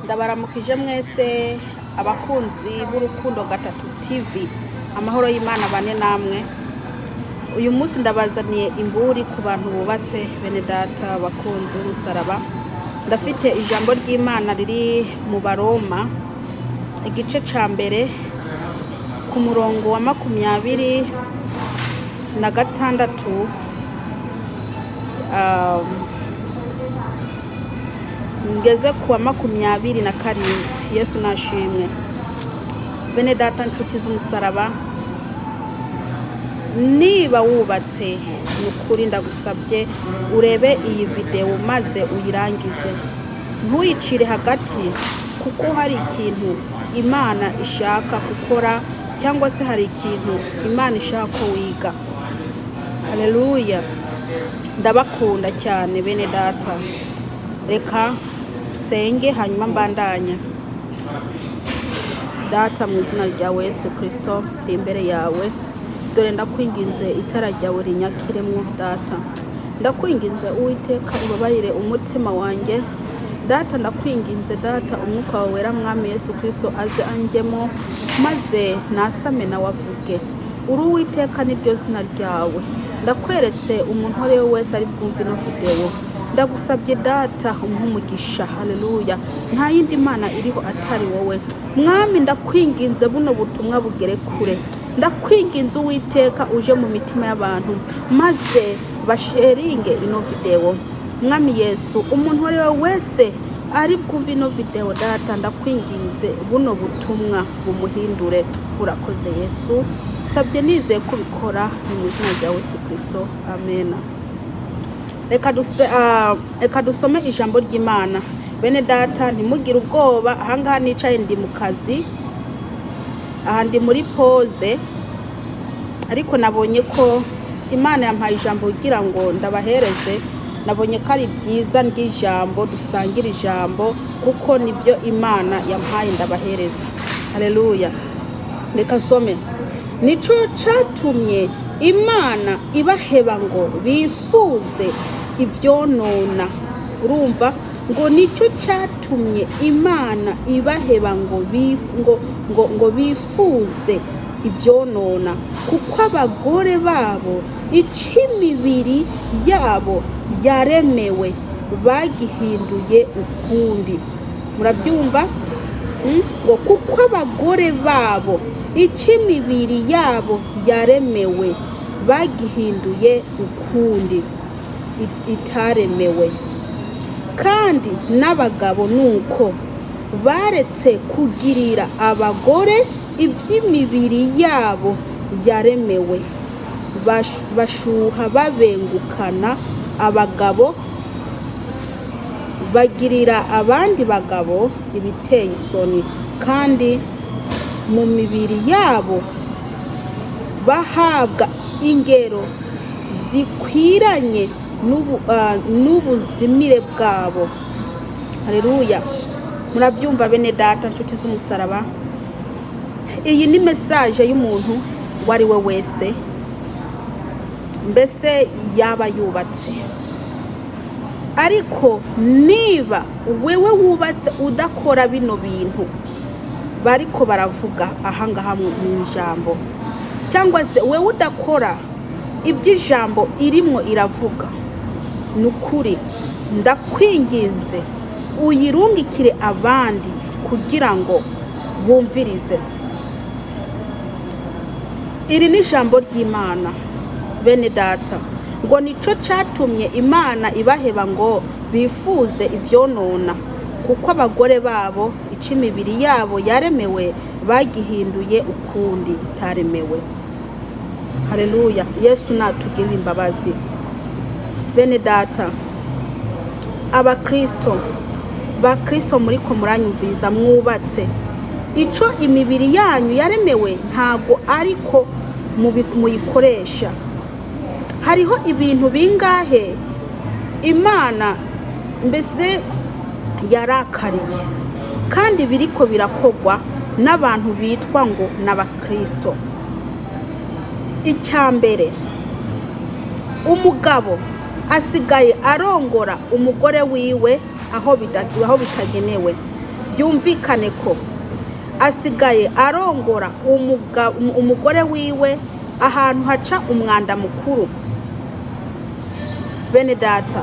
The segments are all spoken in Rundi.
Ndabaramukije mwese abakunzi b'Urukundo Gatatu TV. Amahoro y'Imana bane namwe. Uyu munsi ndabazaniye imburi ku bantu bubatse, bene data abakunzi b'umusaraba. Ndafite ijambo ry'Imana riri mu Baroma, igice ca mbere, ku murongo wa 26, ngeze ku wa 27. Yesu nashimwe. Bene data, nshuti z'umusaraba, niba wubatse, ni ukuri ndagusabye urebe iyi videwo maze uyirangize, ntuyicire hagati, kuko hari ikintu Imana ishaka gukora cyangwa se hari ikintu Imana ishaka ko wiga. Haleluya! Ndabakunda cyane, bene data. Reka nsenge hanyuma mbandanye. Data, mu izina rya Yesu Kirisito, ndi imbere yawe. Dore ndakwinginze, itara ryawe rinyakiremwo. Data, ndakwinginze, Uwiteka, ubabarire umutima wanjye. Data, ndakwinginze, Data, umwuka wawe wera, Mwami Yesu Kirisito, aze anjyemo maze nasame nawe avuge. Uri Uwiteka, niryo zina ryawe. Ndakweretse umuntu uwo ari we wese ari bwumve ino videwo. Ndagusabye, Data, umuhe umugisha. Haleluya! Nta yindi mana iriho atari wowe, Mwami. Ndakwinginze, buno butumwa bugere kure. Ndakwinginze, Uwiteka, uje mu mitima y'abantu maze basharinge ino videwo. Mwami Yesu, umuntu uwo ari we wese ari bwumve ino videwo, Data, ndakwinginze, buno butumwa bumuhindure. Urakoze, Yesu. Sabye nizeye kubikora, ni mu izina rya Yesu Kirisito, amena. Reka dusome ijambo ry'Imana. Bene data, ntimugire ubwoba. Ahangaha nicaye ndi mu kazi, aha ndi muri pause, ariko nabonye ko Imana yampaye ijambo kugira ngo ndabahereze. Nabonye ko ari byiza ry'ijambo, dusangire ijambo, kuko nibyo Imana yampaye ndabahereza. Haleluya! Reka nsome. Nico catumye Imana ibaheba ngo bifuze ivyonona. Urumva ngo nicyo catumye Imana ibaheba ngo bifuze ivyonona, kuko abagore babo ico imibiri yabo yaremewe bagihinduye ukundi. Murabyumva? Ngo kuko abagore babo icyo imibiri yabo yaremewe bagihinduye ukundi itaremewe. Kandi n'abagabo nuko baretse kugirira abagore iby'imibiri yabo yaremewe, bashuha babengukana, abagabo bagirira abandi bagabo ibiteye isoni, kandi mu mibiri yabo bahabwa ingero zikwiranye n'ubuzimire bwabo. Haleluya! Murabyumva, bene data, nshuti z'umusaraba? Iyi ni message y'umuntu uwo ari we wese, mbese yaba yubatse. Ariko niba wewe wubatse udakora bino bintu bariko baravuga ahangaha mu ijambo, cyangwa se wewe udakora iby'ijambo irimwo iravuga, ni ukuri ndakwinginze uyirungikire abandi kugira ngo bumvirize. Iri ni ijambo ry'Imana, bene data. Ngo nico catumye Imana ibaheba ngo bifuze ivyonona, kuko abagore babo ico imibiri yabo yaremewe bagihinduye ukundi itaremewe. Haleluya! Yesu natugirire imbabazi. Bene data, abakristo, bakristo muriko muranyumviriza mwubatse, ico imibiri yanyu yaremewe ntago ariko muyikoresha. Hariho ibintu bingahe Imana mbese yarakariye kandi biriko birakogwa n'abantu bitwa ngo n'abakristo. Icya mbere, umugabo asigaye arongora umugore wiwe aho bitagenewe. Byumvikane ko asigaye arongora umugore wiwe ahantu haca umwanda mukuru. Bene data,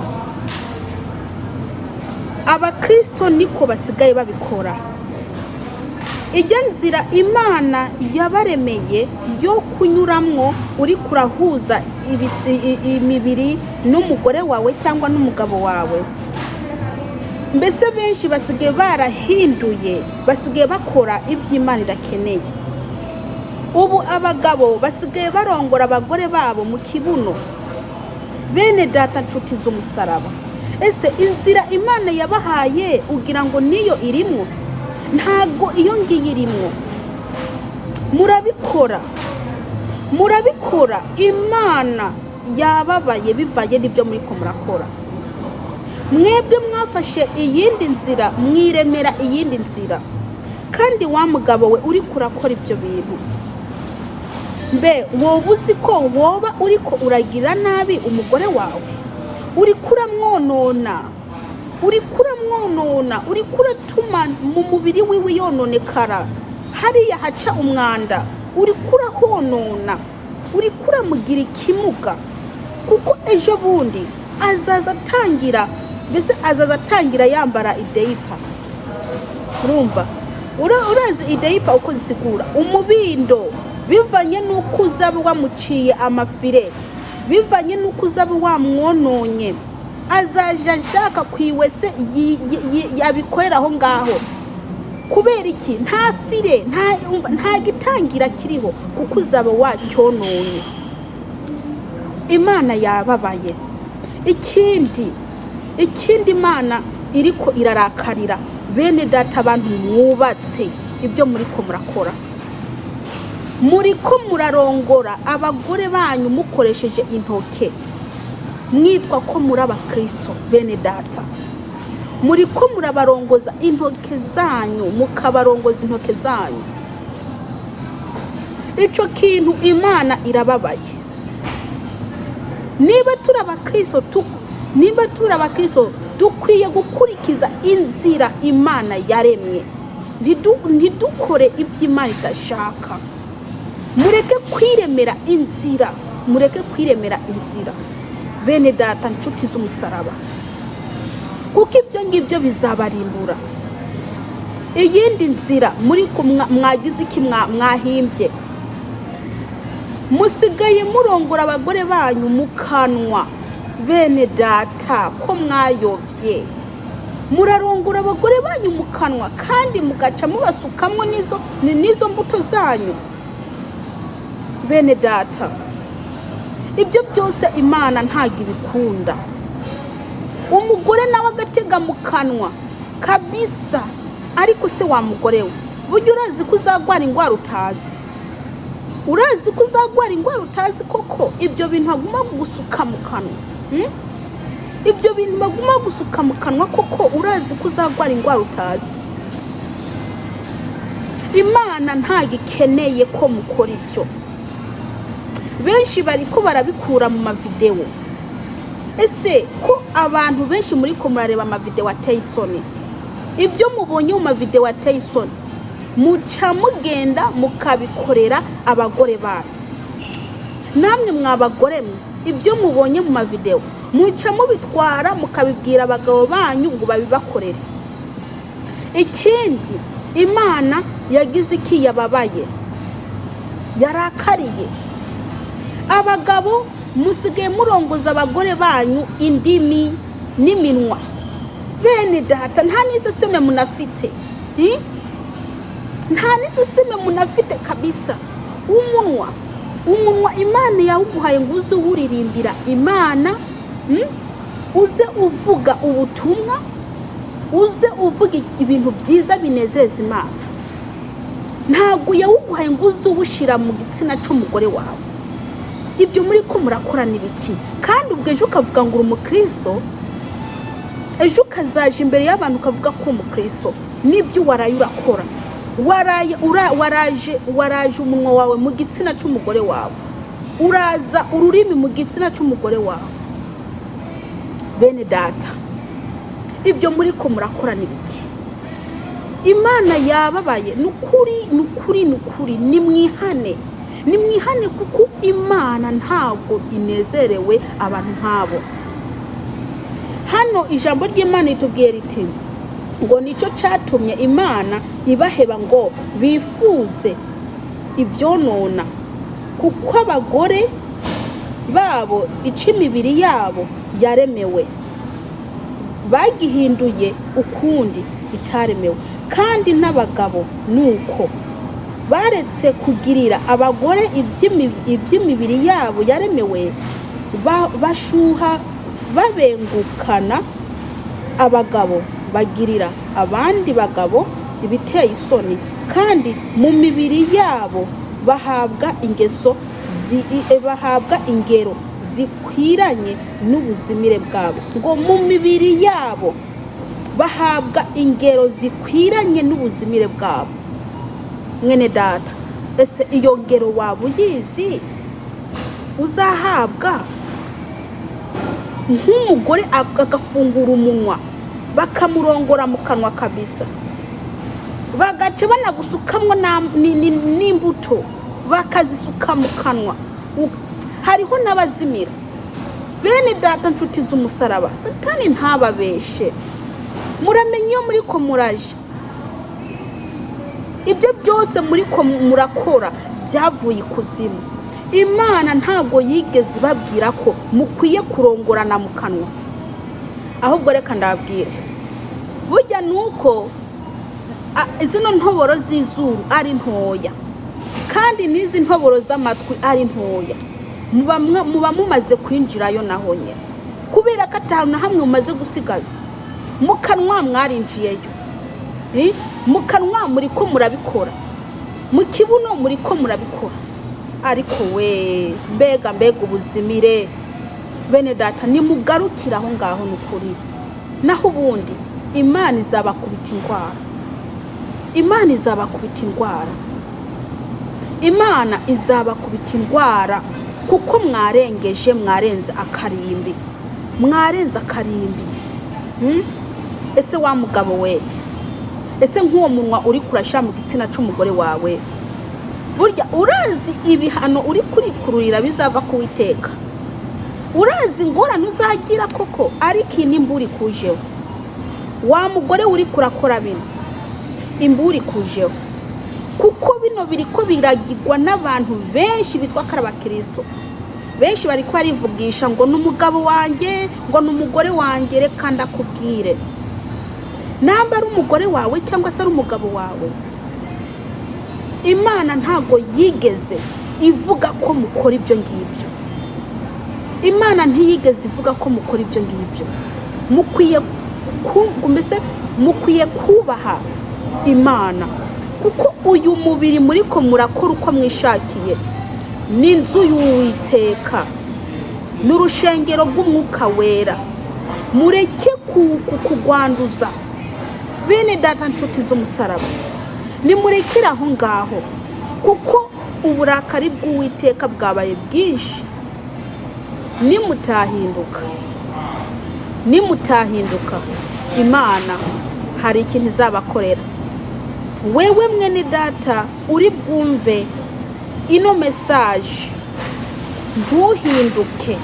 abakristo niko basigaye babikora. Ijya nzira Imana yabaremeye yo kunyuramwo uri kurahuza imibiri n'umugore wawe cyangwa n'umugabo wawe, mbese benshi basigaye barahinduye, basigaye bakora iby'Imana idakeneye. Ubu abagabo basigaye barongora abagore babo mu kibuno. Bene data, nshuti z'umusaraba, ese inzira Imana yabahaye ugira ngo niyo irimwo? Ntago iyo ngiyo irimwo. Murabikora, murabikora. Imana yababaye bivanye n'ibyo muri ko murakora. Mwebwe mwafashe iyindi nzira, mwiremera iyindi nzira. Kandi wa mugabo we uri kurakora ibyo bintu, mbe woba uzi ko woba uri ko uragira nabi umugore wawe? Uri kuramwonona, uri kuramwonona, uri kuratuma mu mubiri wiwe yononekara. Hariya haca umwanda uri kurahonona, uri kuramugira ikimuga, kuko ejo bundi azaza atangira, mbese azaza atangira yambara ideyipa. Urumva, urazi ideyipa uko zisigura? Umubindo. Bivanye n'uko uzaba wamuciye amafire, bivanye n'uko uzaba wamwononye, azaja ashaka ku iwese yabikorera aho ngaho. Kubera iki? Nta fire, umva, nta gitangira kiriho, kuko uzaba wacyononye. Imana yababaye. Ikindi Imana iriko irarakarira, bene data, abantu mwubatse, ibyo muriko murakora, muriko murarongora abagore banyu mukoresheje intoke, mwitwa ko muri abakristo. Bene data, muriko murabarongoza intoke zanyu, mukabarongoza intoke zanyu. Ico kintu Imana irababaye. Niba turi abakristo, dukwiye gukurikiza inzira Imana yaremye. Ntidukore ibyo Imana idashaka. Mureke kwiremera inzira, mureke kwiremera inzira, bene data, nshuti z'umusaraba, kuko ibyo ngibyo bizabarimbura. Iyindi nzira muri mwagize iki, mwahimbye, musigaye murongora abagore banyu mu kanwa. Bene data, ko mwayovye? Murarongora abagore banyu mu kanwa, kandi mugaca mubasukamwo n'izo mbuto zanyu. Bene data, ibyo byose Imana ntabwo ibikunda. Umugore nawe agatega mu kanwa kabisa. Ariko se wa mugore we, burya urazi ko uzagwara indwara utazi? Urazi ko uzagwara indwara utazi koko? Ibyo bintu baguma gusuka mu kanwa, Ibyo bintu baguma gusuka mu kanwa koko, urazi ko uzagwara indwara utazi? Imana ntabwo ikeneye ko mukora ibyo. Benshi bariko barabikura mu mavidewo. Ese ko abantu benshi muri ko murareba amavidewo ateye isoni, ibyo mubonye mu mavidewo ateye isoni muca mugenda mukabikorera abagore banyu? Namwe mwa bagore mwe, ibyo mubonye mu mavidewo muca mubitwara mukabibwira abagabo banyu ngo babibakorere. Ikindi Imana yagize iki, yababaye, yarakariye, abagabo musigaye murongoza abagore banyu indimi n'iminwa. Bene data, nta n'iseseme munafite? Nta n'iseseme munafite kabisa. Umunwa Imana yawuguhaye ngo uze uwuririmbira Imana, Uze uvuga ubutumwa, uze uvuga ibintu byiza binezeza Imana. Ntabwo yawuguhaye ngo uze uwushyira mu gitsina cy'umugore wawe. Ibyo muri ko murakora ni biki? Kandi ubwo ejo ukavuga ngo uri umukristo, ejo ukazaja imbere y'abantu ukavuga ko uri umukristo, n'ibyo waraye urakora, waraye waraje, waraje umunwa wawe mu gitsina cy'umugore wawe, uraza ururimi mu gitsina cy'umugore wawe. Bene data, ibyo muri ko murakora ni biki? Imana yababaye. Ni ukuri, ni ukuri, ni ukuri. Nimwihane, nimwihane, kuko Imana ntabwo inezerewe abantu nk'abo. Hano ijambo ry'Imana ritubwira riti ngo nicyo cyatumye Imana ibaheba ngo bifuze ibyonona, kuko abagore babo ica imibiri yabo yaremewe bagihinduye ukundi itaremewe, kandi n'abagabo nuko baretse kugirira abagore iby'imibiri yabo yaremewe, bashuha babengukana, abagabo bagirira abandi bagabo ibiteye isoni, kandi mu mibiri yabo bahabwa ingeso bahabwa ingero zikwiranye n'ubuzimire bwabo. Ngo mu mibiri yabo bahabwa ingero zikwiranye n'ubuzimire bwabo. Mwene data, ese iyo ngero waba uyizi uzahabwa nk'umugore agafungura umunwa bakamurongora mu kanwa kabisa, bagaca banagusukamwo n'imbuto bakazisuka mu kanwa? Hariho n'abazimira. Bene data, nshuti z'umusaraba, Satani ntababeshe. Muramenye iyo muri ko muraje, ibyo byose muri ko murakora byavuye ikuzimu. Imana ntabwo yigeze ibabwira ko mukwiye kurongorana mu kanwa. Ahubwo reka ndababwire, burya ni uko zino ntoboro z'izuru ari ntoya, kandi n'izi ntoboro z'amatwi ari ntoya, muba mumaze kwinjirayo naho nyine, kubera ko atanu na hamwe mumaze gusigaza. Mu kanwa mwarinjiyeyo. Mu kanwa muri ko murabikora, mu kibuno muri ko murabikora. Ariko we, mbega mbega ubuzimire! Bene data, nimugarukire aho ngaho, ni ukuri. Naho ubundi Imana izabakubita indwara, Imana izabakubita indwara, Imana izabakubita indwara, kuko mwarengeje, mwarenze akarimbi, mwarenze akarimbi. Ese wa mugabo we, ese nk'uwo munwa uri kurasha mu gitsina cy'umugore wawe, burya urazi ibihano uri kurikururira bizava ku Witeka? Urazi ingorane uzagira koko? Ariko iyi n'imburi ikujeho. Wa mugore uri kurakora bino, imburi ikujeho, kuko bino biri ko biragirwa n'abantu benshi bitwa ko ari abakirisito. Benshi bari ko barivugisha ngo ni umugabo wanjye, ngo ni umugore wanjye. Reka ndakubwire, namba ari umugore wawe cyangwa se ari umugabo wawe, Imana ntabwo yigeze ivuga ko mukora ibyo ngibyo. Imana ntiyigeze ivuga ko mukora ibyo ngibyo. Mukwiye mbese mukwiye kubaha Imana, kuko uyu mubiri muri ko murakora uko mwishakiye ni inzu y'Uwiteka, ni urushengero rw'Umwuka Wera. Mureke kugwanduza. Bene data, nshuti z'umusaraba, nimurekere aho ngaho, kuko uburakari bw'Uwiteka bwabaye bwinshi. Nimutahinduka, nimutahinduka, Imana hari ikintu izabakorera. Wewe mwene data uri bwumve ino message, ntuhinduke,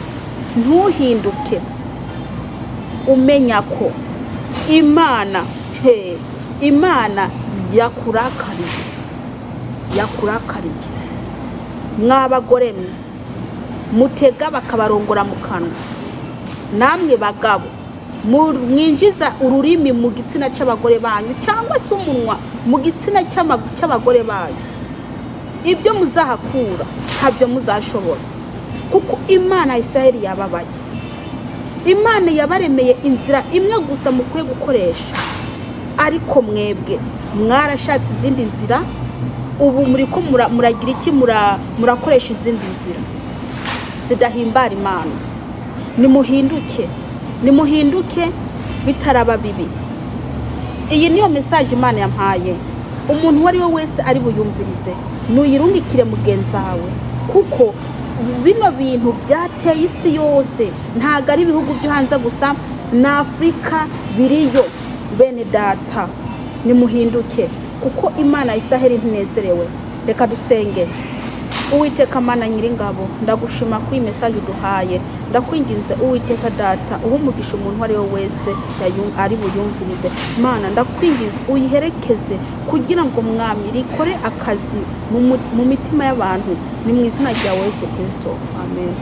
ntuhinduke, umenya ko Imana, he, Imana yakurakariye, yakurakariye. Mw'abagore mwe mutega bakabarongora mu kanwa, namwe bagabo mwinjiza ururimi mu gitsina cy'abagore banyu cyangwa se umunwa mu gitsina cy'abagore banyu, ibyo muzahakura ntabyo muzashobora, kuko Imana ya Isiraheli yababaye. Imana yabaremeye inzira imwe gusa mukwiye gukoresha, ariko mwebwe mwarashatse izindi nzira. Ubu muri ko muragira iki? Murakoresha izindi nzira zidahimbara Imana. Nimuhinduke, nimuhinduke bitaraba bibi. Iyi niyo message Imana yampaye. Umuntu uwo ari we wese ari buyumvirize, nuyirungikire mugenzi wawe, kuko bino bintu byateye isi yose, ntabwo ari ibihugu byo hanze gusa, na Afurika biriyo. Bene data. Nimuhinduke, kuko Imana ya Isiraheli ntinezerewe. Reka dusenge. Uwiteka Mana Nyiringabo, ndagushima ko iyi message uduhaye. Ndakwinginze, Uwiteka Data, uha umugisha umuntu uwo ari we wese ari buyumvirize. Mana, ndakwinginze uyiherekeze kugira ngo, Mwami, rikore akazi mu mitima y'abantu. Ni mu izina rya Yesu Kirisito, amen.